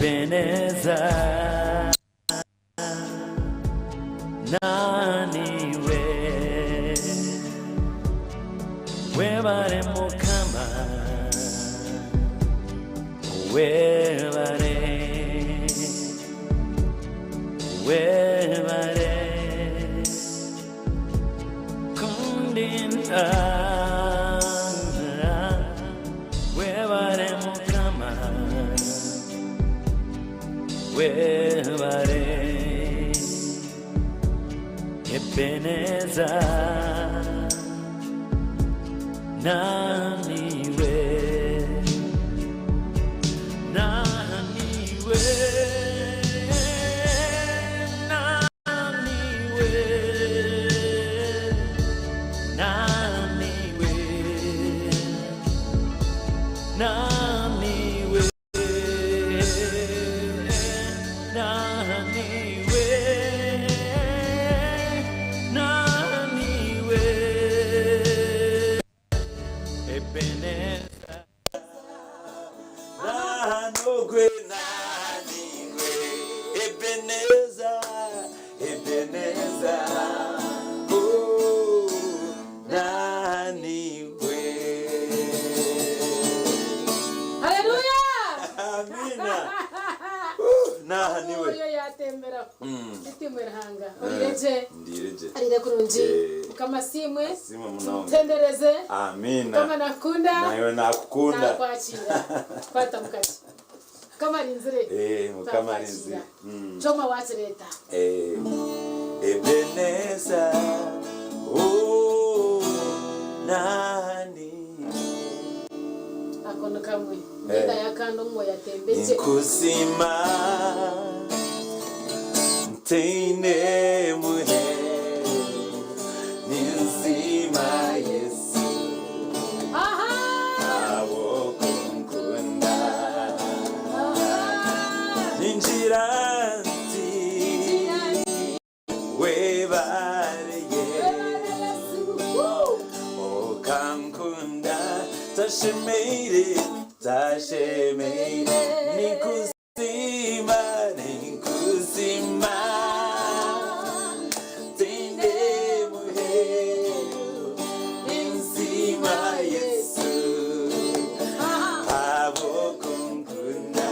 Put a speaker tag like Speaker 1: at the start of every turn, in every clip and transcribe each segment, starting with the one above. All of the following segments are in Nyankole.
Speaker 1: Ebeneza Naniwe Webare Mukama Webare Webare Kundinda Webare Mukama Webare Ebeneza Naniwe Naniwe Naniwe Naniwe Naniwe Naniwe Naniwe Ebeneza Nanogwe Naniwe Ebeneza Ebeneza Oh Naniwe
Speaker 2: Haleluya!
Speaker 1: Amina Naniwe
Speaker 2: Oyo yatemberaho. Bitimwe Ruhanga. Oriregye.
Speaker 1: Ndiregye
Speaker 2: Arire kurungi.
Speaker 1: Eh.
Speaker 2: Mukama asiimwe.
Speaker 1: Asiimwe munonga.
Speaker 2: Tumutendereze.
Speaker 1: Amina
Speaker 2: Mukama nakukunda.
Speaker 1: Naiwe nakukunda
Speaker 2: Nakwakira. Kwata mukati. Mukama arinzire.
Speaker 1: Eh, Mukama arinzire.
Speaker 2: Choma wakireta.
Speaker 1: Eh, Ebeneza oh nani
Speaker 2: Ako ni kamwe. Myenda yakandi omwoyo atembegye.
Speaker 1: Ninkuzima ntaine muheru ninsiima Yesu
Speaker 2: Aha!
Speaker 1: ahabw'okunkunda
Speaker 2: Aha!
Speaker 1: Ningira nti webare Yesu okankunda tashemeire tashemeire ninkuzima ninkuzima ntaine muheru ninsiima Yesu ahabw'okunkunda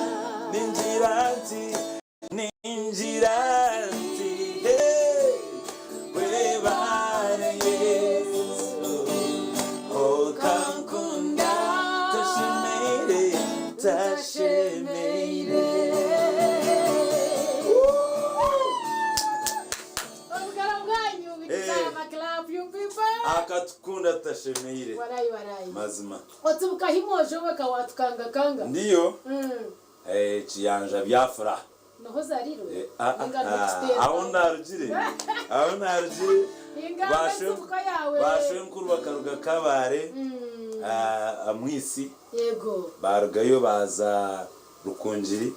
Speaker 1: ningira nti ningira nti hey, webare Yesu okankunda tashemeire tashemeire
Speaker 2: Obugara bwanyu
Speaker 1: Eh.
Speaker 2: clap you people.
Speaker 1: Akatukunda tutashemeire
Speaker 2: Warayi warayi.
Speaker 1: Mazima.
Speaker 2: Otsibukaho imwojo we kawatukangakanga.
Speaker 1: Ndiyo. Eh, Kiyanja Biafra.
Speaker 2: Noho zarirwe.
Speaker 1: Eh, ah, ah,
Speaker 2: Ninga
Speaker 1: ah,
Speaker 2: nokukiteera.
Speaker 1: aho narugire aho narugire
Speaker 2: Ninga
Speaker 1: Bashe-
Speaker 2: entsibuko yawe.
Speaker 1: bashenkuru bakaruga Kabare ah, mwisi
Speaker 2: Yego.
Speaker 1: barugayo baza Rukungiri.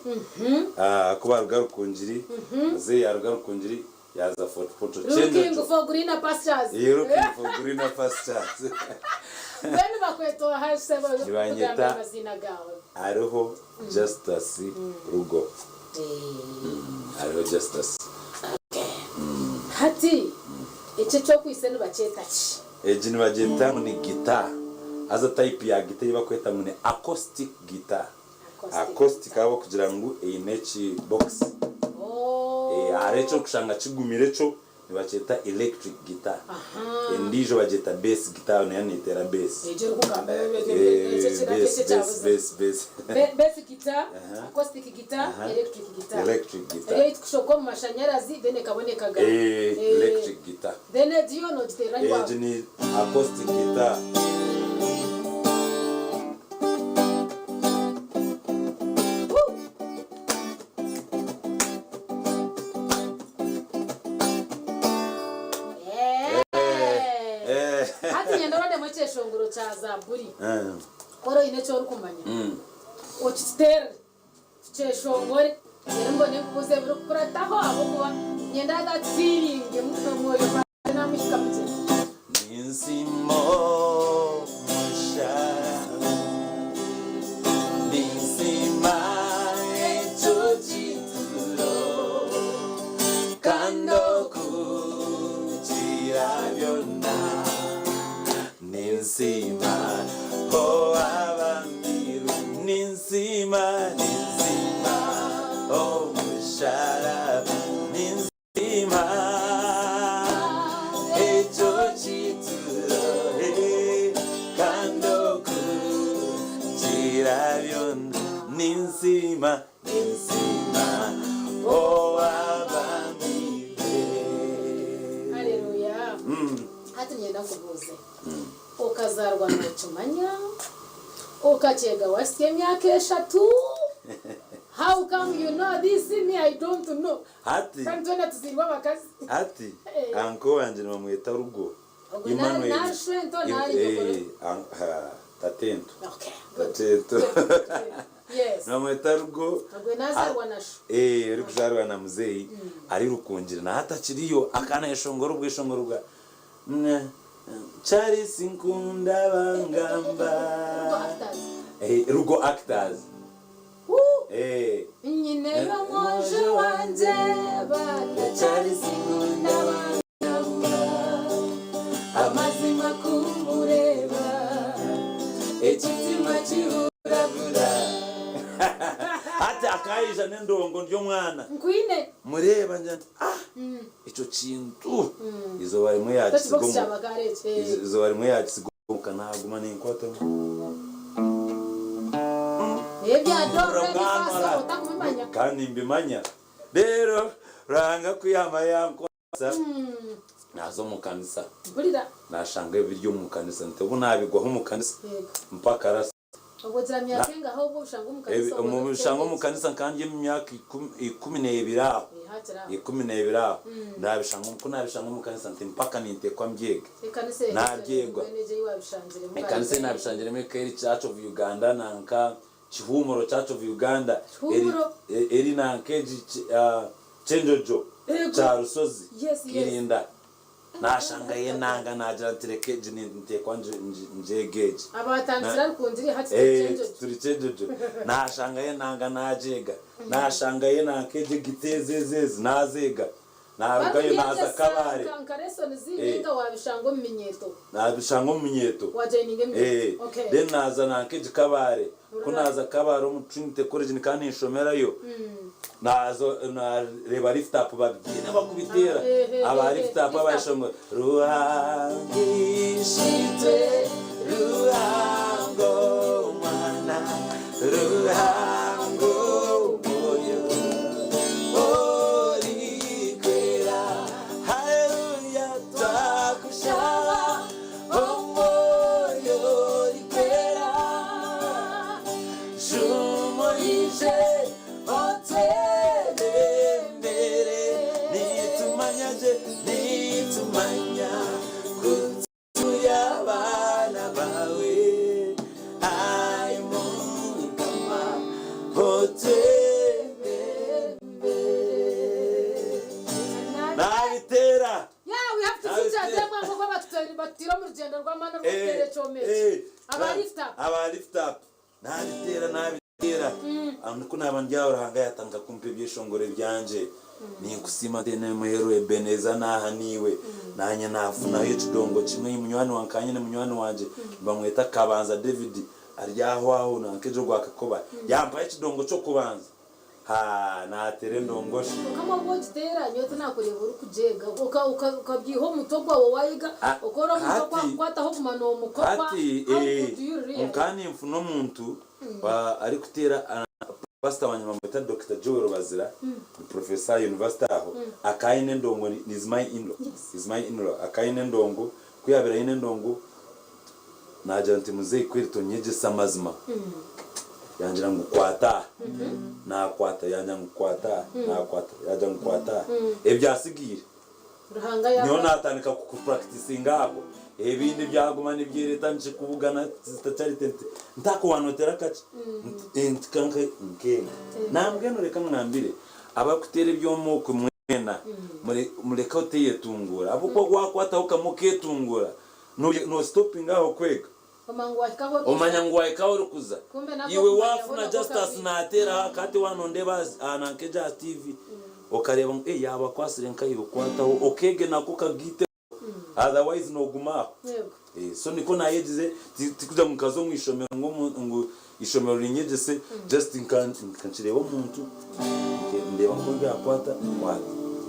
Speaker 1: Ah, ku baruga Rukungiri muzeyi yaruga Rukungiri yaza Fort Portal
Speaker 2: Looking
Speaker 1: Kyenjojo.
Speaker 2: for greener pastures.
Speaker 1: Eh, looking for greener pastures.
Speaker 2: Mbwenu bakweta oha sebo
Speaker 1: Nibanyeta.
Speaker 2: kugamba amaziina gaawe.
Speaker 1: Hariho Justus Rugo. Hariho Justus.
Speaker 2: Hati eki eky'okwitse nibakyeta ki?
Speaker 1: Egi nibagyeta ngu ni guitar. Haza type ya guitar ei bakweta ngu ni acoustic guitar. Acoustic ahabw'okugira ngu eine eki box. Hariho eki orikushanga kigumire kyo nibakyeta electric guitar. Endiijo bagyeta bass guitar nayo neteera bass.
Speaker 2: Egyo erikugamba ekyo ekiraka
Speaker 1: Bass,
Speaker 2: ekyo ekya
Speaker 1: bass,
Speaker 2: buzima.
Speaker 1: bass, bass.
Speaker 2: Bass guitar, acoustic guitar, electric guitar.
Speaker 1: Electric guitar.
Speaker 2: Eriyo eitukushoka omu mashanyarazi then ekabona ekagamba.
Speaker 1: Electric guitar.
Speaker 2: Then egi yo nogiteerera ahi waaba.
Speaker 1: Egi ni acoustic guitar.
Speaker 2: Hati nyenda orodemu ekyeshongoro kya Zaaburi. Ku ori oine eki orikumanya, okituteerere tukyeshongore reero mbone nkubuuze ebirikukurataho ahabw'okuba niinyenda that feeling omwoyo gwangye naamuhika mukye.
Speaker 1: Ninsiima omushana, ninsiima ekyo. byona Ninsiima owabambirwe Ninsiima, ninsiima omusharaba Ninsiima ekyo kituro Kandi okukira byona Ninsiima Ninsiima owabambirwe.
Speaker 2: Haleluya. Hati niinyenda nkubuuze, okazaarwa nookimanya, okakyega waahitsya emyaka eshatu, how come you know this me I don't know?
Speaker 1: Hati,
Speaker 2: Kandi twena tuzairwe abakazi.
Speaker 1: hati uncle wangye nibamweta Rugo
Speaker 2: Ogwe
Speaker 1: Emmanuel.
Speaker 2: nari shwento nari nyokoro.
Speaker 1: Ha, tatento.
Speaker 2: Okay, good.
Speaker 1: Tatento.
Speaker 2: Good, good. Yes.
Speaker 1: Nibamweta Rugo.
Speaker 2: Ogwe nazaarwa na sho.
Speaker 1: Eh, orikuzaarwa na muzeeyi ari Rukungiri na hati akiriyo akanayeshongora obweshongoro bwa Charles Nkundabangamba.
Speaker 2: Rugo Actors.
Speaker 1: Eh, Rugo Actors.
Speaker 2: Woo!
Speaker 1: Eh.
Speaker 2: Nyine y'omwojo wangye bata Charles Nkundabangamba amazima kumureeba ekitima kihuragura.
Speaker 1: Hati akaija n'endongo ndi omwana.
Speaker 2: Nkwine.
Speaker 1: Mureeba ngira nti ah ekyo kintu eizooba rimwe yaakisiga
Speaker 2: Ekibokisi
Speaker 1: omu
Speaker 2: kya bakaara eki.
Speaker 1: eizooba rimwe yaakisiga omuka naaguma ninkwata
Speaker 2: Ebya do re mi fa so otakubimanya.
Speaker 1: Kandi nimbimanya. Reero Ruhanga ku yaamara yankwatsa naaza omu kanisa.
Speaker 2: Mpurira.
Speaker 1: Naashanga ebiri omu kanisa nti obu naabigwaho omu kanisa
Speaker 2: Yego.
Speaker 1: mpaka rasi.
Speaker 2: Obwo ogira myaka engahi obwo obushanga omu kanisa
Speaker 1: Omu bushanga omu kanisa nkaba ndi omu myaka ikumineebiri aho, ikumineebiri aho, naabishanga ku naabishanga omu kanisa nti mpaka ninteekwa mbyege. Naabyegwa. Ekanisa ei naabishangiremu ekaba eri Church of Uganda nanka Kihuumuro Church of Uganda eri eri nanka egi Kyenjojo Kyarushozi Kirinda. Naashanga enanga naagira nti reka egi ninteekwa ngyege egi. Turi Kyenjojo. Naashangayo enanga naagyega. Naashangayo enanka egi egita ezi ezi ezi naazeega. Naarugayo naaza Kabale. Naabishanga omu minyeeto. Then naaza nanka egi Kabale. Ku naaza Kabale omu Trinity College nikaba ninshomerayo, naaza naareeba Lift Up babyine bakubiteera. Aba Lift Up abayeshongora, Ruhanga Ishitwe, Ruhanga Omwana, Ruhanga Omwoyo Orikwera, Haleluya twakushaba Omwoyo Orikwera, Shuma oije otwebembere, nitumanya gye, nitumanya ku Turi abaana baawe, ai Mukama, otwebembere. Naabiteera.
Speaker 2: Yeah, we have to feature them ahabw'okuba batutaire omu rugyendo rw'amaani orw'okuteera ekyoma eki. Aba lift up.
Speaker 1: Aba lift up. Naabiteera, naabiteera. Ku naaba ndi aho Ruhanga yaatandika kumpa ebyeshongoro ebyangye. Ninkusiima Nteine Muheru Ebenezer naaha naiwe. Naanye naafunaho ekidongo kimwe munywani wange nkaba nyine munywani wangye nibamweta Kabanza David ari aho aho nanka egyo Rwakakoba yampaho ekidongo ky'okubanza. Haa naateera endongo shi.
Speaker 2: Mukama obu ogiteera nyowe tinakureeba orikugyega okabyiha omu mutwe gwawe wayega okora omuntu okwakukwataho oguma nomukopa
Speaker 1: Hati
Speaker 2: how could you really?
Speaker 1: nkaba ninfuna omuntu arikuteera Pastor wangye nibamweta Dokita Joel Bazira ni professor aha university aho akaba aine endongo he's my inlaw he's my inlaw akaba aine endongo ku yabaire aine endongo Naagira nti, Muzeeyi kweri tonyegyesa amazima? Yangira ngu kwata aha. Naakwata. Yangira ngu kwata aha. Naakwata. Yaagira ngu kwata aha. Ebyatsigaire nyowe naatandika kukupurakitisinga aho. Ebindi byaguma nibyereeta nikikubugana zitakyarite nti, Ntaaka waanootera kakye? Nti kanka nkeega. Nambwenu reka ngambire abarikuteera ebyoma okwe mwena mureke oteyetunguura ahabw'okuba waakwataho kamwe okeetunguura, Nositopinga aho kwega. Omanya ngu wahika ahu orikuza. Iwe wafuna Justus nateeraho aka hati waaba nondeeba aha nanka egyo aha TV okareeba ngu yaaba akwatsire nkaiwe kwataho okeege nako okagaiteho. Otherwise nooguma aho.
Speaker 2: Yego.
Speaker 1: So nikwo naayegize, tikugira ngu nkaza omu ishomero ngu ishomero rinyegyese, just nka nkireeba omuntu, ndeeba nku yaakwata, nkwata,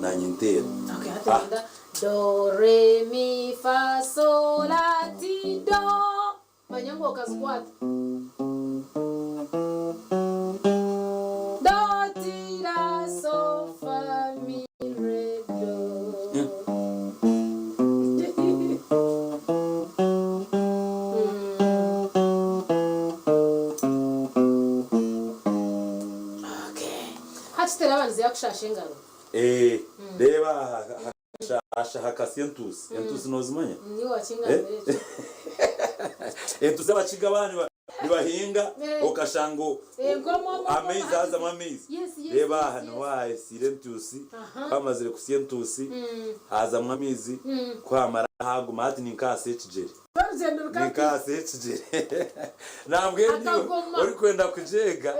Speaker 1: naanye nteera.
Speaker 2: Okay, hati niinyenda do, re, mi, fa, sol, la, ti, do. Manya ngu okazikwata. Do, ti, la, so, fa, mi, re, do. Okay. Hati terabandize yakushasha engaro.
Speaker 1: Eeh, reeba aha Shasha hakasya entuusi. Entuusi noozimanya?
Speaker 2: Niiwe wakingambira ekyo.
Speaker 1: Entuusi abakiga baaba nibahinga okashanga amaizi hazamu amaizi. Reeba aha niho hahasiire entuusi, ku hamazire kusya entuusi hazamu amaizi, ku hamara haguma hati ni nk'ahasya ekigyere. Ni nk'ahasya ekigyere. Nambwenu iwe orikwenda kugyega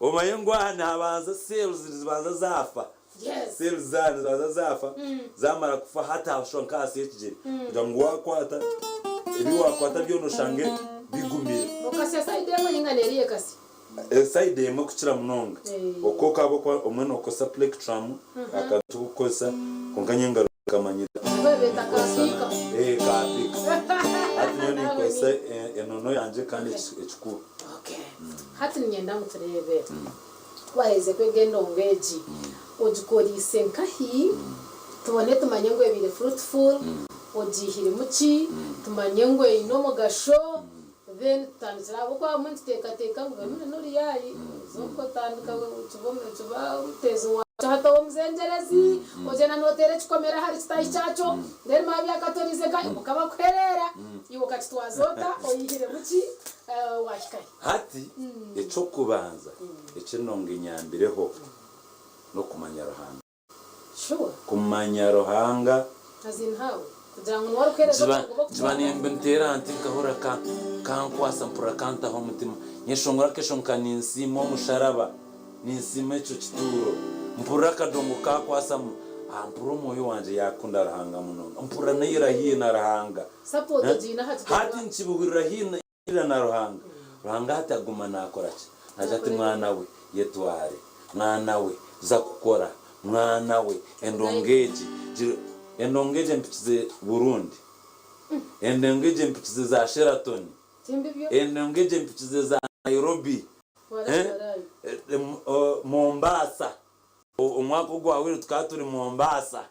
Speaker 1: omanye ngu aha nihabanza cells nizibanza zaafa. Cells zaawe nizibanza zaafa, zaamara kufa hati hashusha nk'ahansi y'ekigyere kugira ngu waakwata ebi waakwata byona oshange bigumire.
Speaker 2: Okasya sayidi emwe ninga neriya ekasya?
Speaker 1: Sayidi emwe kukira munonga. Okwo okaba omwe nookozesa plectrum, akantu k'okukozesa, kwonka nyowe engaro nkamanyira
Speaker 2: Ngu beeta ka piika.
Speaker 1: Ee, ka piika. Hati nyowe ninkozesa enono yangye kandi ekikuba.
Speaker 2: Okay. Hati niinyenda ngu tureebe. Ku waaherize kwega endongo egi, ogikoreise nkahi? Tubone tumanye ngu ebaire fruitful, ogiihiremu ki, tumanye ngu eine omugasho, then tutandikire ahabw'okuba abamwe nituteekateeka ngu buri n'oruyaayi, oza otandika okiba omuteezi waakyo hati oba omuzengyerezi, ogyenda nooteera ekikomera ahari kitaahi kyakyo, then baabyakatoriize nkahi, okabakuhereera, iwe okakitwaza ota, oihiremu ki, waahika hi?
Speaker 1: Hati eky'okubanza eki enongo enyambireho n'okumanya Ruhanga. Kumanya Ruhanga. Nkiba nteera nti nkahurira kankwasa mpurira kantaho omutima. Nyeshongora akeshongo ka Ninsiima omusharaba, ninsiima ekyo kituuro. Mpurira akadongo kakwasamu, mpurira omwoyo wangye yakunda Ruhanga munonga. Mpurira nairira haihi na Ruhanga. Hati nkibihurira haihi Ira na Ruhanga. Ruhanga hati aguma naakora ki? Naagira ati, Mwana we, yetware. Mwana we, za kukora. Mwana we, endongo egi, gira. Endongo egi empikize Burundi. Endongo egi empikize za Sheraton. Endongo egi empikize za Nairobi. Mombasa. Omwaka ogwahweire tukaba turi Mombasa.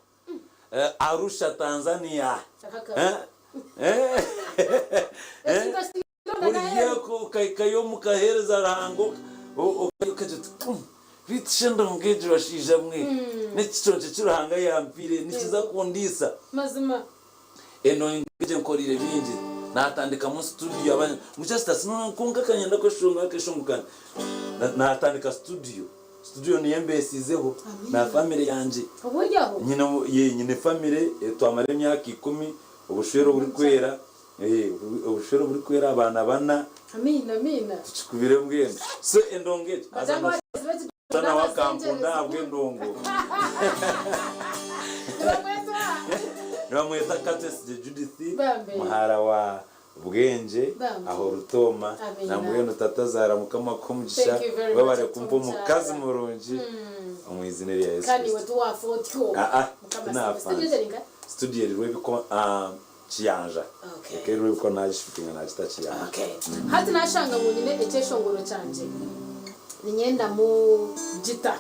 Speaker 1: Arusha, Tanzania. Oriyo okahikayo mukaheereza Ruhanga okagira oti beitu shi endongo egi bashaija mwe n'ekiconco eki Ruhanga yampaire nikiza kundiisa. Endongo egi enkoreire bingi, naatandikamu studio ngu Justus kwonka kanyenda kweshongora akeshongo kangye. Naatandika studio. Studio niyo embeesiizeho na family yangye. Nyine ye nyine family twamara emyaka ikumi obushwere oburikwera obushwere oburikwera abaana bana tukikubire mbwenu. So endongo egyo haza noshusha nawe akankunda ahabw'endongo. Nibamweta Katwesigye Judith muhara wa Bwengye aho Rutooma nambwenu tata zaara mukama akuhe omugisha webare kumpa omukazi murungi omu izina erya Yesu Kristo. Aa tinafa studio eri Rwebiko Kiyanja eka eri Rwebiko nagishootinga nagita Kiyanja.
Speaker 2: Hati nashanga ngu nyine ekyeshongoro kyangye ninyendamu guitar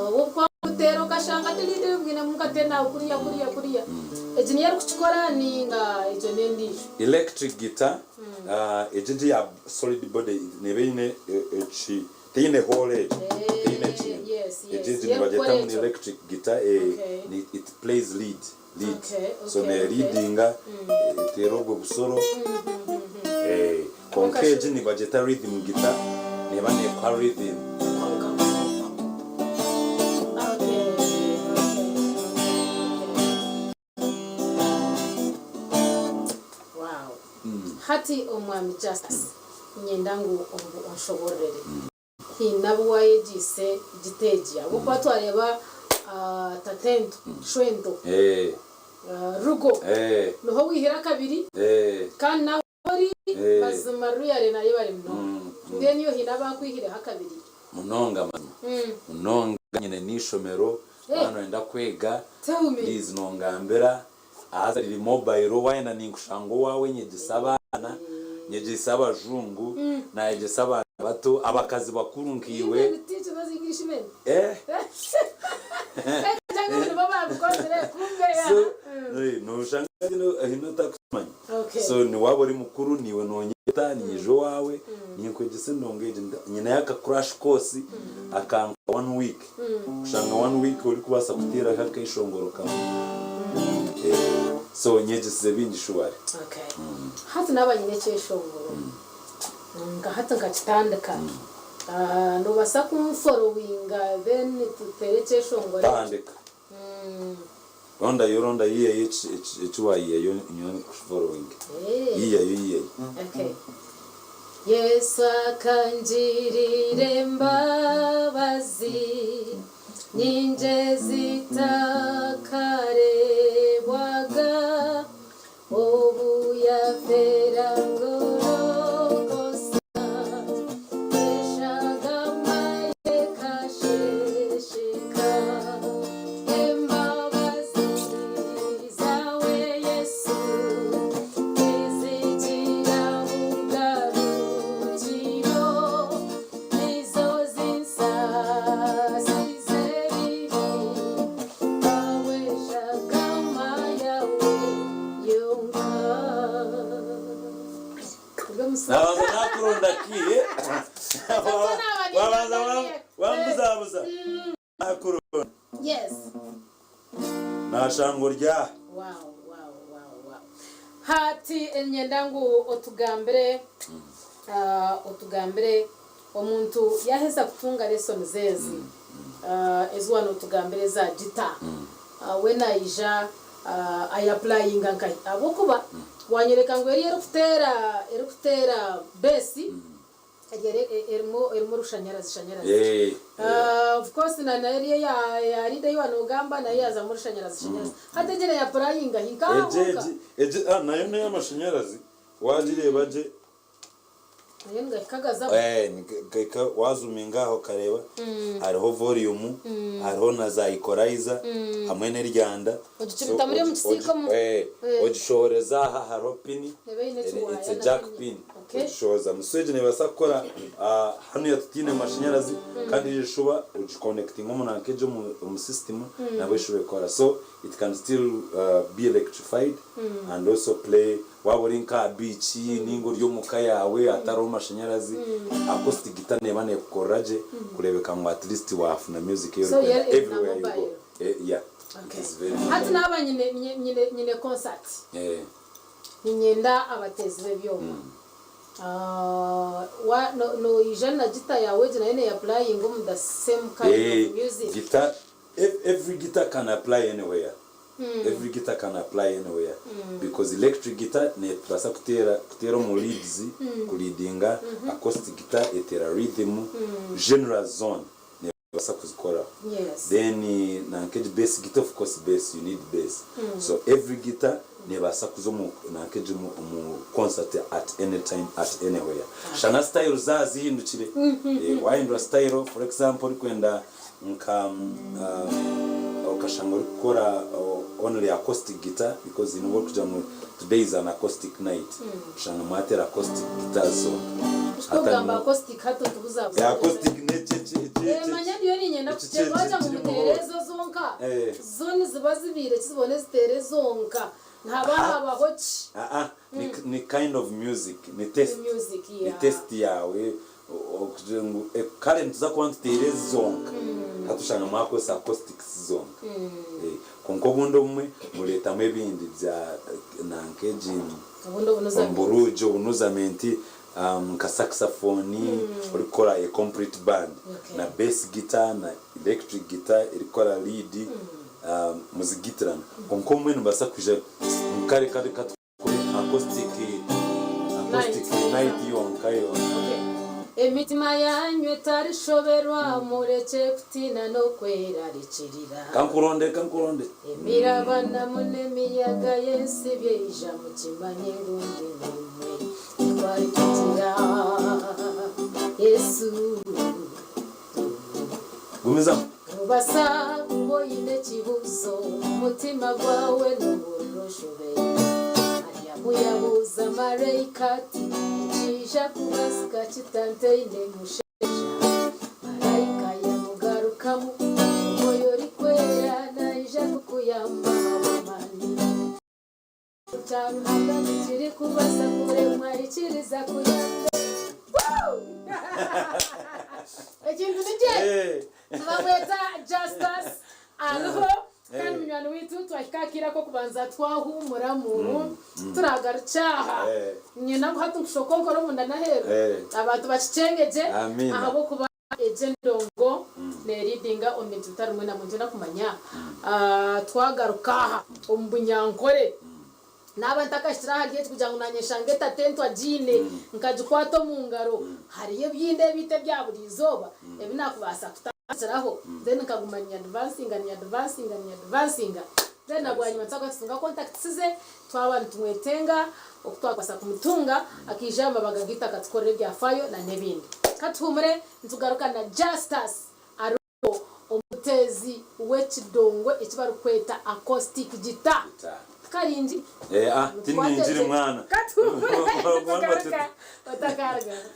Speaker 2: Obu kwakuteera okashanga tiriri bwinemu nka ten aho kuriya kuriya kuriya. Egi niyo erikukikora ninga egyo n'endiijo?
Speaker 1: Electric guitar egyo egyo eya solid body neeba eine eki teine hole egyo teine ekintu egyo egyo nibagyeta ngu ni electric guitar it plays lead lead so ne leadinga eteera obwo busoro Kwonka egi nibagyeta rhythm guitar neeba neekuha rhythm.
Speaker 2: Wow. Hati Omwami Justus niinyenda ngu onshobororere. Haine abu waayegyeise gita egi? Ahabw'okuba twareeba Tatento, Shwento, Murugo niho wihire akabiri kandi nahu ori mazima ruyare nayebare munonga mbwenu iwe haine abakwihireho akabiri.
Speaker 1: Munonga mazima munonga nyine n'eishomero waaba noyenda kwega please nongambira haza riri mobile wayenda ninkushanga owaawe nyegyese abaana nyegyese abajungu nayegyesa abaana bato abakazi bakuru nkaiwe. Eh. So noshanga haine otakumanya so waaba ori mukuru naiwe nonyeta ninyija owaawe ninkwegyesa endongo egi nyineyo aka crash course aka nka one week kushanga one week orikubaasa kuteeraho akeshongoro kamwe so nyegyesize bingi shuwari.
Speaker 2: Hati naaba nyine ekyeshongoro nka hati nkakitandika Nobasa kunforowinga then tutere ekyeshongoro ekyo.
Speaker 1: Tandika. Rondayo rondayo ihayo eki wayihayo nyowe nkuforowinge. Yihayo yihayo.
Speaker 2: Okay. Yesu akangirira embabazi nyingi ezitakarebwaga. Obu yafeera Gologosa, eshagama ye ekasheesheka. Embabazi zaawe Yesu, tizigira bugarukiro, nizo zinsaasiza ebibi. Ahabw'eshagama yaawe yonka.
Speaker 1: Nabanza nakuronda ki wabanza wambuzabuza nakuronda
Speaker 2: Yes.
Speaker 1: nashanga ori aha.
Speaker 2: Wow, wow, wow, wow. Hati niinyenda ngu otugambire otugambire Omuntu yaheza kutunga lessons ezi ezi wanotugambira eza guitar we naija ayaplayinga nkahi ahabwokuba wanyoreka ngu eriyo erikuteera erikuteera bass erimu erimu orushanyarazi shanyarazi of course na eriyo eya lead eyi wanogamba nayo yazamu orushanyarazi shanyarazi hati egi neyapurayinga hi nkaha honka.
Speaker 1: Egi nayo neyamashanyarazi wagireeba gye.
Speaker 2: Nayo nigahika gazaho.
Speaker 1: Eh, nigahika wazuminga aha okareeba hariho volume, hariho na za equalizer hamwe n'eryanda.
Speaker 2: Ogicumita muri omu kisiika omu.
Speaker 1: Eh, ogishohoreza aha hariho pini,
Speaker 2: Eba eine ekiwaaya
Speaker 1: it's a
Speaker 2: na
Speaker 1: jack
Speaker 2: pini.
Speaker 1: pin.
Speaker 2: Okay.
Speaker 1: Ogishohozamu. So egi neebaasa kukora hanuya tutaine mashanyarazi kandi egyo eshuba ogikonectinga omu nanka egyo omu system nabwo eshuba ekora. So it can still be electrified and also play Waaba ori nk'aha biici nainga ori omu ka yaawe hatariho mashanyarazi, acoustic guitar neeba neekukorera gye kureebeka ngu at least waafuna music ei
Speaker 2: So
Speaker 1: orikwenda
Speaker 2: yo eri na
Speaker 1: everywhere you go.
Speaker 2: mobile.
Speaker 1: Eh, yeah, it
Speaker 2: Okay.
Speaker 1: is very
Speaker 2: Hati
Speaker 1: mobile.
Speaker 2: naaba nyine nyine nyine concert
Speaker 1: Eh,
Speaker 2: niinyenda abateezi b'ebyoma Ah, wa no noija na guitar yaawe egi nayo neeyapurayinga omu the same kind
Speaker 1: eh,
Speaker 2: of music?
Speaker 1: guitar, every guitar can apply anywhere. Every guitar can apply anywhere because electric guitar netubaasa kuteera kuteera omu leads kuleadinga, acoustic guitar eteera rhythm, genres zoona nebaasa kuzikoraho.
Speaker 2: Yes.
Speaker 1: Then nanka egi bass guitar of course bass you need bass. So every guitar nebaasa kuza omu nanka egi omu omu concert at any time at anywhere. Shana style zaaba zihindukire, wahindura style for example orikwenda Nka okashanga orikukora only acoustic guitar because haine obu orikugira ngu today is an acoustic night oshanga mwatera acoustic guitars zonka.
Speaker 2: Ekikugamba acoustic hati otubuzabuza.
Speaker 1: Eh, acoustic n'eki eki eki
Speaker 2: Eh, manya ndiyo niinyenda
Speaker 1: eki
Speaker 2: kugira wagira ngu
Speaker 1: kiri
Speaker 2: muteere ezo zonka zo niziba zibaire ki zibone ziteere zonka nihaba habaho ki?
Speaker 1: Aa ni kind of music ni taste ni taste yaawe Okugira ngu kare nituza kuba nituteera ezi zonka hati oshanga mwakozesa acoustics zonka Kwonka obundi obumwe mureetamu ebindi bya nanka egi
Speaker 2: Obundi obunuzamenti.
Speaker 1: oburugi obunuzamenti nka saxophone orikukora a complete band
Speaker 2: Okay.
Speaker 1: na bass guitar na electric guitar erikukora lead muzigitirana Kwonka obumwe nimubaasa kwija ngu kare kare ka tukore acoustic acoustic
Speaker 2: Night.
Speaker 1: night yonka yonka.
Speaker 2: Okay. Emitima yaanyu etarishoberwa, murekye kutiina n'okwerarikirira.
Speaker 1: Kankuronde, kankuronde.
Speaker 2: Emirabanamu n'emiyaga y'ensi byaija, mukimanye ngu ndi naimwe. Nikwo arikugira Yesu.
Speaker 1: Gumizamu.
Speaker 2: Nobasa kuba oine ekibuzo omu mutima gwawe nohurira oshobeirwe. Mariamu yabuuza maraika ati, Nikiija kubasika kita ntaine mushaija? Maraika yamugarukamu, Omwoyo Orikwera naija kukuyamba ahabw'amaani. Kya Ruhanga tikirikubaasa kuremwa ikiriza kuyamba Ekintu nikyo eki. Nibamweta Justus ariho kandi munywani waitu twahika aha kaire ak'okubanza twahuumuramu turagarukye aha. Niinyenda ngu hati nkushoke onkore omunda n'aheeru abantu bakikyenge gye ahabw'okuba Egyo endongo neridinga omu bintu bitari bimwe na bimwe. Niinyenda kumanya twagaruka aha omu Bunyankore, naaba ntakahikire ahari eki kugira ngu naanye nshange etatentwa agiine nkagikwata omu ngaro, hariyo ebindi ebiitu ebya buri izooba ebi naakubaasa kutandikiraho then nkaguma ninyadivansinga ninyadivansinga ninyadivansinga then na bwanyima nituza kuba nitutunga contacts ze Twaba nitumwetenga oku twakubaasa kumutunga, akaija aha mabaga gaitu akatukorera ebyafaayo na n'ebindi. Ka tuhuumure nitugaruka na Justus ariho omuteezi w'ekidongo eki barikweta acoustic guitar. Tikaringiri?
Speaker 1: Eh, ah, tiningiri mwana.
Speaker 2: Ka tuhuumure nitugaruka otakarugaho.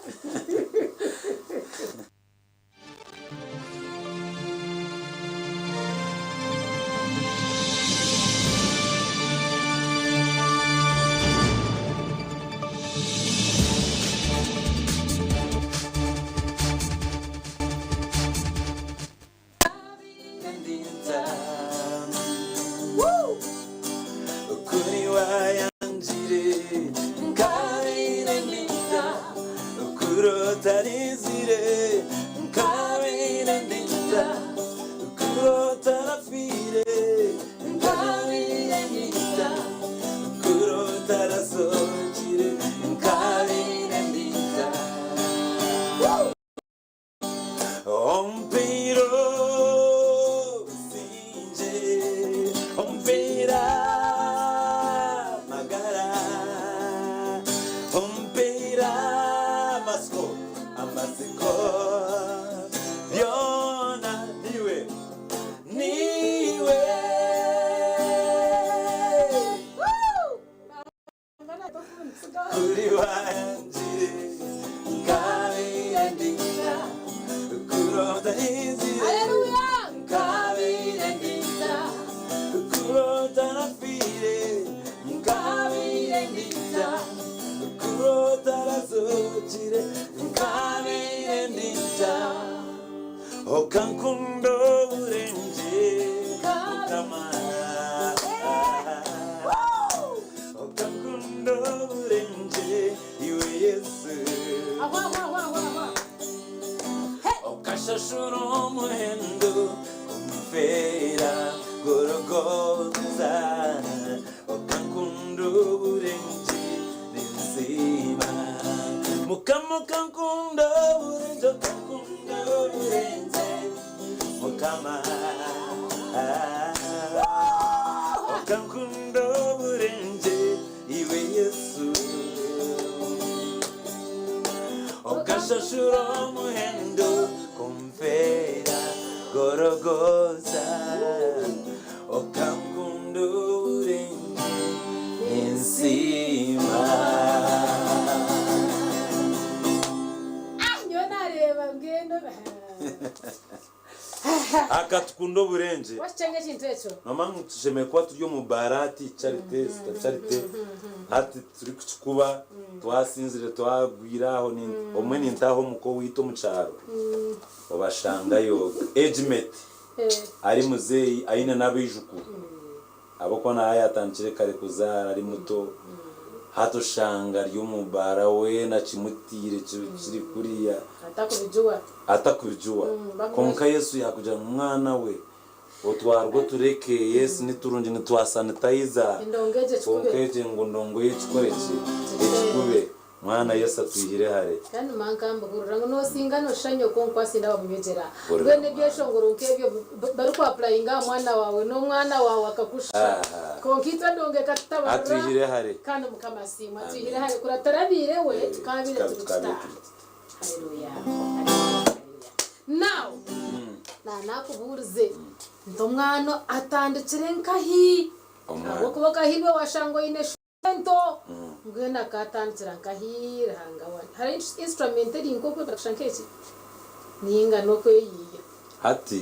Speaker 1: Kuri wayangire nkabaire ninta Kuri otarizire nkabaire ninta Kuri otarafiire nkabaire ninta Kuri otarasohokire nkabaire ninta Ompaire obusingye, ompaire amagara, ompaire amatsiko, amatsiko, byona niiwe, niiwe. Kuri wangire nkabeire ndinda kurota inzire nkabeire ndinda kurota nafiire nkabeire ndinda kurota razokire nkabeire ndinda Okankunda oburengye Mukama Okankunda oburengye iwe Yesu Okashashura omuhendo kumfeera Gologota Okankunda oburengye ninsiima Mukama okankunda oburengye okankunda oburengye Mukama Okankunda oburengye iwe Yesu Okashashura omuhendo kumfeera Gorogoza Okankunda oburengye ninsiima.
Speaker 2: Ah nyowe nareeba mbwenu.
Speaker 1: Akatukunda oburengye.
Speaker 2: Wakichenga ekintu ekyo.
Speaker 1: Nomanya ngu tushemereire kuba turi omu baara hati charity sita charity hati turikukikuba twasinzire twagwire aho obumwe nintaaha omuka owaitu omu kyaro obashangayo age mate Ari muzeeyi aine n'abaijukuru ahabw'okuba nawe yaatandikire kare kuzaara ari muto. Hati oshanga ari omu baara weena kimutiire kiri kuriya.
Speaker 2: Atakubijuwa.
Speaker 1: Atakubijuwa. Kwonka Yesu yaakugira ngu mwana we otwarwe otureke, yes ni turungi nitwa sanitayiza
Speaker 2: Endongo egyo ekikube.
Speaker 1: Kwonka egyo ngu ndongo ye ekikore ki? Ekikube. Mwana Yesu atwihire hare.
Speaker 2: Kandi manka mbihurira ngu nosinga noshusha nyoko nkwasi ndaba munywegyera.
Speaker 1: Hurira
Speaker 2: Mbwenu
Speaker 1: mwana.
Speaker 2: ebyeshongoro nk'ebyo bari ku applyinga aha mwana wawe n'omwana wawe akakushusha.
Speaker 1: Aha.
Speaker 2: Kwonka itwe endongo ekatutabarura.
Speaker 1: Atwihire hare.
Speaker 2: Kandi Mukama asiimwe atwihire
Speaker 1: Amen.
Speaker 2: hare kuri atarabiire we
Speaker 1: Eh,
Speaker 2: tukabaire
Speaker 1: tuka
Speaker 2: turi
Speaker 1: tukabaire
Speaker 2: tuta.
Speaker 1: turi tuta.
Speaker 2: Haleluya. Haleluya. Haleluya. Now, na nakubuurize nti omwana atandikire nkahi?
Speaker 1: Omwana.
Speaker 2: Ahabw'okuba okahirwe washanga oine ento mbwenu akatandikira nkahi Ruhanga wangye. Hariho instrument eri nk'oku erikusha nk'eki ninga n'okweyiiya.
Speaker 1: Hati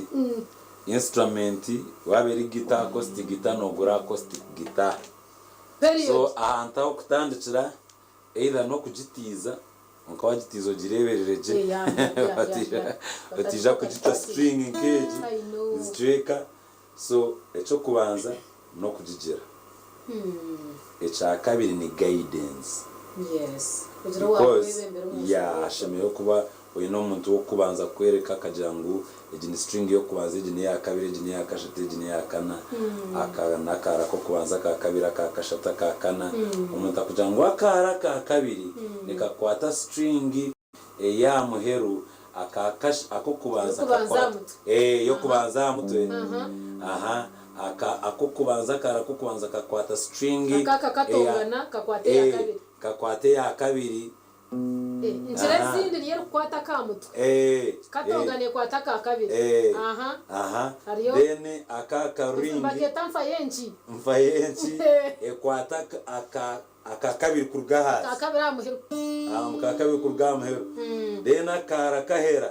Speaker 1: instrument waaba eri guitar, acoustic guitar noogura acoustic guitar. So
Speaker 2: Period.
Speaker 1: ahantu ah'okutandikira either n'okugitiiza kwonka wagitiiza ogireeberere gye
Speaker 2: Yeah, yeah, yeah,
Speaker 1: otaija
Speaker 2: yeah.
Speaker 1: otaija kugicwa string nk'egi
Speaker 2: I know.
Speaker 1: nizicweka so eky'okubanza n'okugigira. Ekyakabiri ni guidance.
Speaker 2: Yes. Kugira
Speaker 1: Because
Speaker 2: owaakwebembera omu
Speaker 1: yeah,
Speaker 2: nshonga.
Speaker 1: hashemereire kuba oine omuntu w'okubanza kukwereka akagira ngu egi ni string y'okubanza, egi n'eya kabiri, egi n'eya kashatu, egi n'eya kana, aka n'akaara k'okubanza, aka kabiri, aka kashatu, aka kana. Omuntu akugira ngu akaara aka kabiri nikakwata string ey'aha muheru, aka kash ak'okubanza
Speaker 2: Ey'okubanza aha
Speaker 1: kakwata
Speaker 2: mutwe.
Speaker 1: eh, ey'okubanza aha mutwe. Aha, aka ak'okubanza akaara k'okubanza kakwata string
Speaker 2: Aka
Speaker 1: eya
Speaker 2: kakatongana kakwata eya
Speaker 1: eh,
Speaker 2: kabiri.
Speaker 1: kakwata eya kabiri.
Speaker 2: Eh, nkira
Speaker 1: Aha.
Speaker 2: ezindi niyo erikukwata aka mutwe.
Speaker 1: Eh, eh,
Speaker 2: Katongana ekwata aka kabiri.
Speaker 1: eh,
Speaker 2: Aha.
Speaker 1: aha.
Speaker 2: Hariyo
Speaker 1: Then aka akaringi
Speaker 2: bakeeta nfa y'enki.
Speaker 1: nfa y'enki ekwata aka aka aka kabiri kuruga
Speaker 2: Aka
Speaker 1: ahansi.
Speaker 2: kabiri aha muheru.
Speaker 1: Aha ka kabiri kuruga aha muheru. Then akaara kahera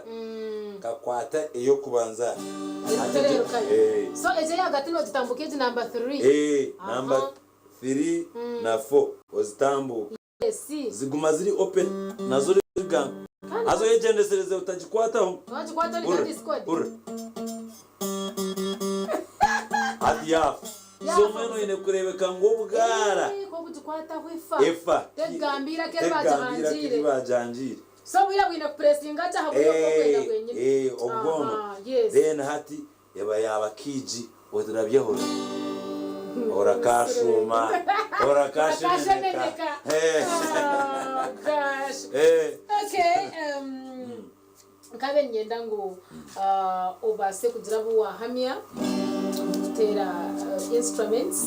Speaker 1: kakwata ey'okubanza. Hati egyo
Speaker 2: Erikutereerukayo.
Speaker 1: eh,
Speaker 2: So egyo ey'ahagati noogitambuka egi number 3.
Speaker 1: eh, number
Speaker 2: Aha.
Speaker 1: 3 na 4 ozitambuuka.
Speaker 2: Yes.
Speaker 1: Ziguma ziri open nazo zigamba.
Speaker 2: Kandi
Speaker 1: Haza oyegyendesereze otagikwataho.
Speaker 2: wagikwata ori nka
Speaker 1: Hurira,
Speaker 2: discord.
Speaker 1: hurira. Hati yaafa. So
Speaker 2: Yaafa
Speaker 1: mbwenu
Speaker 2: buzima.
Speaker 1: oine kureebeka ngu obugaara
Speaker 2: Eh, ku obugikwataho efa.
Speaker 1: efa.
Speaker 2: Tekugamba eiraka eri
Speaker 1: Tekugamba eiraka eri
Speaker 2: bagihangiire.
Speaker 1: bagihangiire.
Speaker 2: So obwire bwine kupuresinga gye aha buryo obu orikwenda
Speaker 1: Eh,
Speaker 2: bwenyine.
Speaker 1: eh, obwono.
Speaker 2: Aha, yes.
Speaker 1: Then hati eba yaaba kiigi oturabyeho ori. Orakashuuma, orakashemeneka.
Speaker 2: Orakashemeneka.
Speaker 1: Eh.
Speaker 2: Oh, gosh.
Speaker 1: Eh.
Speaker 2: Okay, nkabe niinyenda ngu obaase kugira abu waahamya omu kuteera instruments,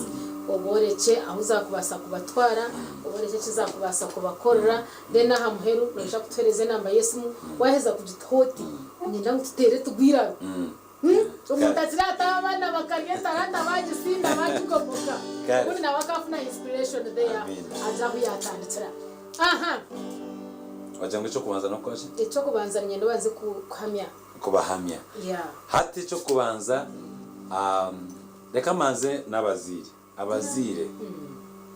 Speaker 2: oboorekye ahu zaakubaasa kubatwara, oboorekye eki zaakubaasa kubakorera, then aha muheru noija kutuheereza enamba y'esimu, waaheza kugituha oti, niinyenda ngu tuteere tugwe eiraro. Omuntu akiri ati abaana bakarya etaranta baagisinda baagigomoka.
Speaker 1: Kare.
Speaker 2: Obundi nawe akaafuna inspiration there
Speaker 1: Amiina.
Speaker 2: agira ahu yaatandikira. Aha.
Speaker 1: Wagira ngu eky'okubanza n'okukora ki?
Speaker 2: Eky'okubanza niinyenda obanze kuhamya.
Speaker 1: Kubahamya.
Speaker 2: Yeah.
Speaker 1: Hati eky'okubanza um, reka mbanze n'abazaire. Abazaire,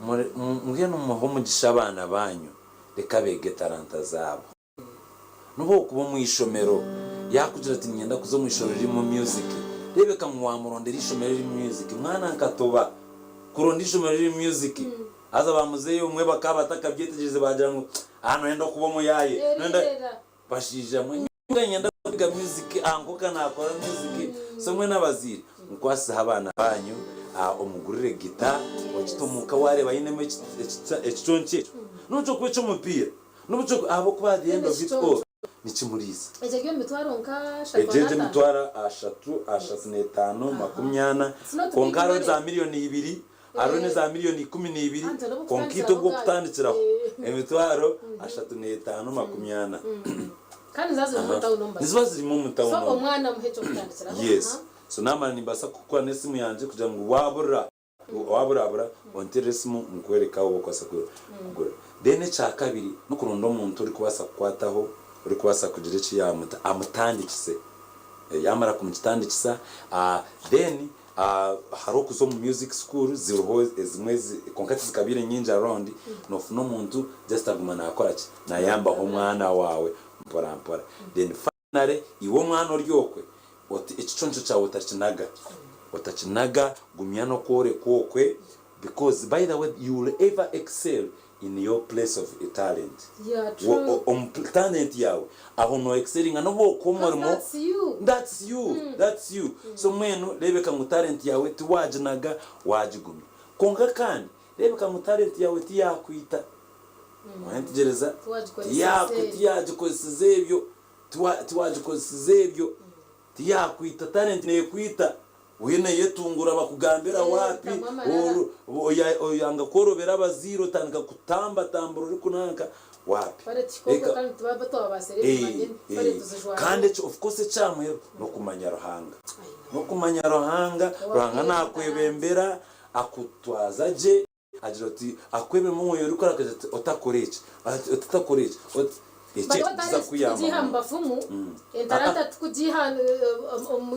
Speaker 1: muri- mu- mbwenu muhe omugisha abaana baanyu, reka beege etaranta zaabo. N'obu okuba omu ishomero, yaakugira ati niinyenda kuza omu ishomero ririmu music, reebeka ngu waamurondera eishomero eririmu music. Mwana nkatoba kuronda eishomero ririmu music, haza ba muzeeyi obumwe bakaba batakabyetegyereize baagira ngu aha nooyenda kuba omuyaaye, nooyenda
Speaker 2: Eriirera.
Speaker 1: Bashaija mwe, nyowe niinyenda kwega music, aha nkoka naakora music. So mbwenu abazaire, mukwasizeho abaana baanyu, omugurire guitar, ogite omuka waareeba ainemu ekiconco ekyo, n'obu kyokuba eky'omupiira. N'obu kyo ahabw'okuba at the end of it all nikimuriisa.
Speaker 2: Egyo eri omu mitwaro nka ashatu
Speaker 1: Egyo eri
Speaker 2: n'ataano.
Speaker 1: emitwaro ashatu, ashatu n'etaano, makumyana.
Speaker 2: It's not big
Speaker 1: Kwonka hariho
Speaker 2: money.
Speaker 1: eza milioni ibiri, hariho n'eza milioni 12,
Speaker 2: Anti n'obu
Speaker 1: kwonka itwe
Speaker 2: kutandikiraho
Speaker 1: ogw'okutandikiraho
Speaker 2: gaayo.
Speaker 1: emitwaro ashatu n'etaano, makumyana.
Speaker 2: Kandi niziba zirimu omu tawuni omu bazire.
Speaker 1: Niziba zirimu omu
Speaker 2: So
Speaker 1: tawuni omu.
Speaker 2: omwana muhe eky'okutandikiraho.
Speaker 1: Yes.
Speaker 2: Aha.
Speaker 1: So naamara nimbaasa kukuha n'esimu yangye kugira ngu waaburira Waburabura onterere esimu nkwereke ahu orikubaasa kugura. Then ekyakabiri nokuronda omuntu orikubaasa kukwataho, orikubaasa kugira eki yamuta amutandikise. Yamara kumukitandikisa then hariho okuza omu music school ziriho ezimwe kwonka tizikabaire nyingi around, nofuna omuntu just aguma nakora ki, nayambaho omwana waawe mpora mpora. Then finally iwe omwana ori okwe oti ekiconco kyawe otakinaga, otakinaga gumya n'okworekwa okwe because by the way you will ever excel in your place of a talent.
Speaker 2: Yeah, true.
Speaker 1: Omu talent yawe aho no excelinga n'obu okuha
Speaker 2: Because
Speaker 1: omurimo
Speaker 2: that's you.
Speaker 1: That's you, that's you. So mbwenu reebeka ngu talent yawe tiwaginaga wagigumya. Kwonka kandi reebeka ngu talent yawe tiyakwita. Wayetegereza?
Speaker 2: Tiwagikozesa
Speaker 1: Tiyaku
Speaker 2: ebyo.
Speaker 1: Tiyagikozeseza ebyo. Tiwagikozeseza ebyo. Tiyakwita talent nekwita. Weena yetungura bakugambira wapi
Speaker 2: Otamu amarara.
Speaker 1: Oyanga kworobera abazaire otandika kutambatambura orikunanka wapi.
Speaker 2: Pare tuhika okwe kandi nituba twababaasire ebimanyire, pare tuzijwara.
Speaker 1: Kandi ekyo of course ekyamuheru n'okumanya Ruhanga. N'okumanya Ruhanga, Ruhanga nakwebembera akutwaza gye. Agira oti, Akwebemu omwoyo orikukora akagira ati, Otakora eki, ati, Otakora eki, oti, eki
Speaker 2: Bariho
Speaker 1: nikiza
Speaker 2: talent
Speaker 1: kukuyamba
Speaker 2: tikugiiha mu
Speaker 1: munonga.
Speaker 2: bafumu, entalanta tikugiiha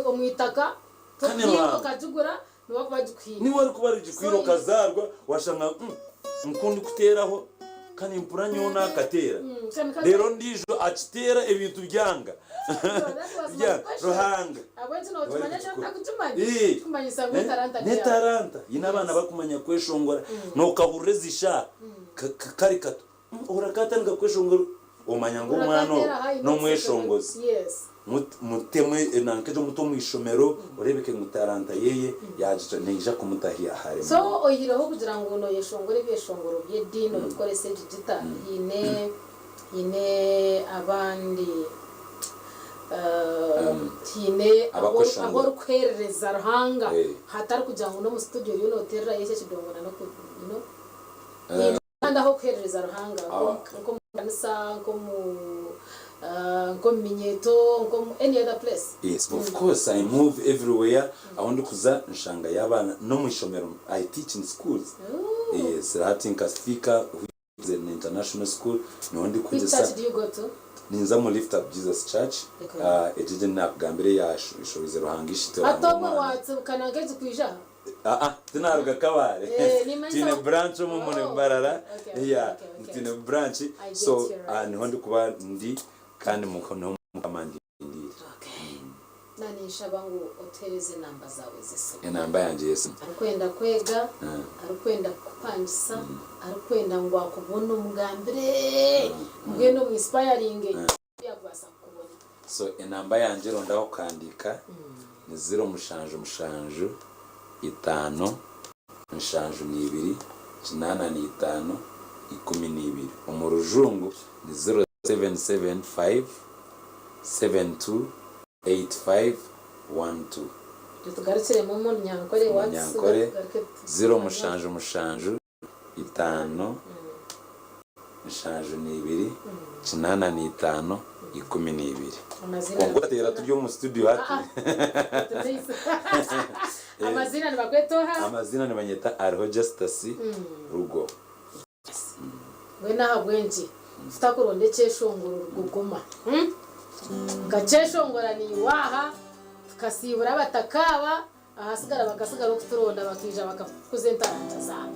Speaker 2: omu itaka,
Speaker 1: Kandi
Speaker 2: tokugiiha
Speaker 1: Ruhanga.
Speaker 2: okagigura, niwe arikuba agikuhaire.
Speaker 1: Niwe arikuba arigikuhaire
Speaker 2: So,
Speaker 1: okazaarwa washanga nkundikuteeraho kandi mpurira nyowe naakateera.
Speaker 2: Kandi ka-
Speaker 1: Reero ondiijo akiteera ebintu byanga.
Speaker 2: So, that was my
Speaker 1: Byanga.
Speaker 2: question.
Speaker 1: Ruhanga.
Speaker 2: Ahabw'enki
Speaker 1: Niwe
Speaker 2: nookimanya
Speaker 1: arikukikora.
Speaker 2: ntakukimanya? Kikumanyisa ngu etalanta ni yaawe.
Speaker 1: N'etalanta. Haine abaana barikumanya kweshongora. Nookahurira ezi shaaha kari kato, orakatandika kweshongora omanya ngu omwana ogu
Speaker 2: Orakateera high notes.
Speaker 1: N'omweshongozi. Mutemu nanka egyo mute omu ishomero oreebeke ngu talanta yeye yagitora neija kumutahi ahare
Speaker 2: So
Speaker 1: munonga.
Speaker 2: oyihireho kugira ngu noyeshongora ebyeshongoro by'ediini orikukoresa egi gita, haine haine abandi haine abu
Speaker 1: Abakweshongora.
Speaker 2: orikuheerereza Ruhanga
Speaker 1: Eh.
Speaker 2: hatari kugira ngu n'omu studio oriyo noteererayo eki ekidongo na n'oku you know haine ahandi ah'okuheerereza Ruhanga nk'omu kanisa nk'omu nk'omu minyeeto nk'omu any other place.
Speaker 1: Yes, of course I move everywhere ahu ndikuza nshangayo abaana n'omu ishomero I teach in schools. Yes, hati nka Thika which is an international school niho
Speaker 2: Which
Speaker 1: ndikwegyesa.
Speaker 2: church do you go to?
Speaker 1: Ninza omu Lift Up Jesus Church egyo egyo nakugambira eya Showize Ruhanga Ishitwe
Speaker 2: Hati
Speaker 1: Ruhanga
Speaker 2: obwo
Speaker 1: Omwana.
Speaker 2: watsibukana nk'egi kwija aha?
Speaker 1: Aa, tinaruga Kabale.
Speaker 2: Eh, nimanyisa
Speaker 1: Twine branch omu
Speaker 2: Oh,
Speaker 1: muri Mbarara.
Speaker 2: okay, okay,
Speaker 1: Yeah,
Speaker 2: okay, okay.
Speaker 1: twine branch.
Speaker 2: I get
Speaker 1: So,
Speaker 2: you right.
Speaker 1: niho ndikuba ndi kandi niho Mukama andindiire.
Speaker 2: Okay. Naninshaba ngu otuhereze enamba zaawe z'esimu.
Speaker 1: Enamba yangye y'esimu.
Speaker 2: Arikwenda kwega, arikwenda kukupangisa, arikwenda ngu akubone omugambire, mbwenu omu inspiringe, yakubaasa kukubona.
Speaker 1: So enamba yangye rondaho kuhandiika ni ziro mushanju mushanju itaano nshanju n'ibiri kinaana n'itaano ikumi n'ibiri. Omu rujungu ni ziro 775 7285 12.
Speaker 2: Tugarukiremu omu Runyankore.
Speaker 1: Omunyankore, ziro mushanju mushanju itaano nshanju n'ibiri kinaana n'itaano 12. Kwonka otateera turi omu studio hati.
Speaker 2: Amaziina nibakweta oha?
Speaker 1: Amaziina nibanyeta Ariho Justus Rugo.
Speaker 2: Mbwenu ahabw'enki tutakuronda ekyeshongoro rugogoma? Nkakyeshongora naiwe aha, tukasiibura abataka aba, ahasigara bakasigara okuturonda bakaija bakakuza entaranta zaabo.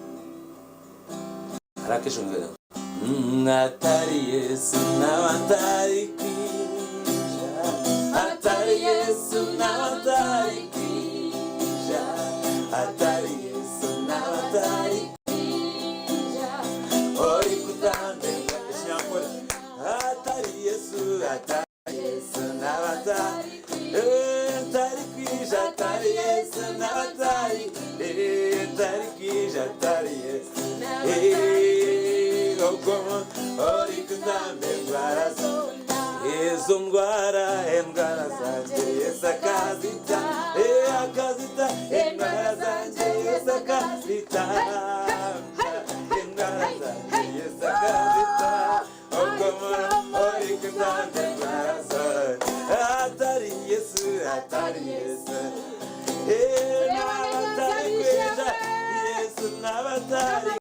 Speaker 1: Hariho akeshongoro kagira ngu, Atari Yesu naba ntari kwija, Atari Yesu naba ntari kwija, Atari Yesu naba ntari kwija, Orikutamba Ekinyankore, Atari Yesu, Atari Yesu naba ntari eh, ntari kwija, Atari Yesu naba ntari eh, ntari kwija, Atari Yesu eh, ogwo orikutamba endwara ezo ndwara endwara zangye Yesu akazita eh, akazita endwara zangye Yesu akazita endwara zangye Yesu akazita ogwo orikutamba endwara zangye atari Yesu atari Yesu eh, naba ntari kwija Yesu naba ntari kwija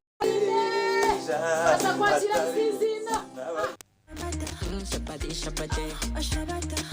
Speaker 2: Baza kwakira
Speaker 1: atari
Speaker 2: kusinziina.
Speaker 1: naba
Speaker 3: Shabadi, shabadi.